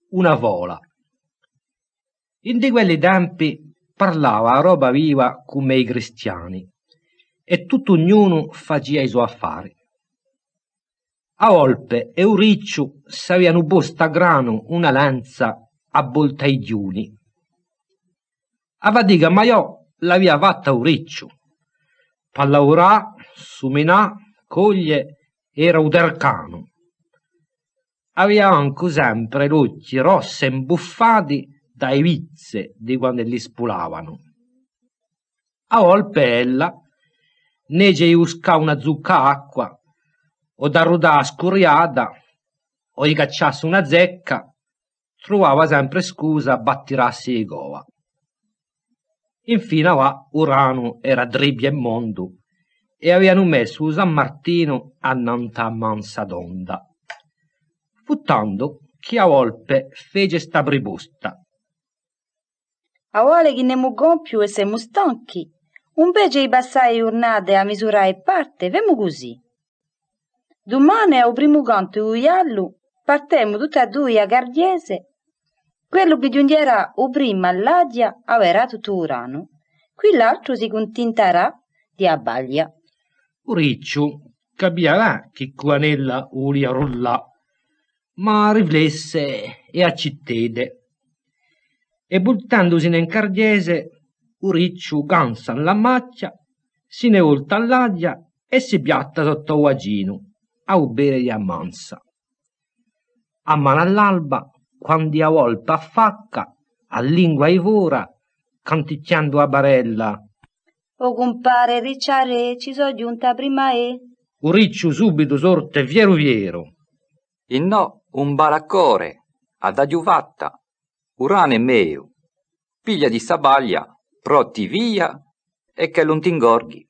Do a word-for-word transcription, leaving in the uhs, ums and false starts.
una fola. In di quelli tempi parlava a roba viva cum'è i cristiani, è tuttu ognunu facia i so affari. A volpe è u ricciu s'avianu postu à granu una lenza à volta à i ghjuni. A fatica maiò l'avia fatta u ricciu. Pà lavurà, suminà, coglie, era u tercanu. Avia ancu sempre l'ochji rossi è imbuffati da i vizze di quand'elli spulavanu. A volpe ella, nvece di buscà una zucca acqua, o d'arrutà a scurriata, o di cacciassi una zecca, truvava sempre scusa pà tirassi di cova. Infine avà u granu era tribbia è mondu è avianu messu u San Martinu annant'à a mansa tonda. Fu tandu chì a volpe fece sta priposta. Avale chì n'emu compiu è semu stanchi, invece di passà e ghjurnate à misurà e parte, femu cusì. Dumane à u primu cantu di u ghjallu partemu tutti è dui à Carghjese, quellu chì ghjunghjerà u primu à l'aghja averà tuttu u granu, quill'altru si cuntintarà di a paglia. U ricciu capia chì Cuvanella u vulia rullà, ma riflesse è accittete. È vultendusine in Carghjese, u ricciu cansa in la machja, si ne volta à l'aghja è si piatta sottu à u bacinu, à u pede di a mansa. A mane à l'alba, quandu a volpe affacca, a lingua di fora, canticchiendu a barella: O cumpare ricciarè, ci sò ghjunta prima eiu. U ricciu subitu sorte fieru fieru. Innò, ùn vale à corre, a t'aghju fatta, u granu hè meiu. Pigliati sta paglia, prò ti fia, è ch'ellu ùn t'ingorghi.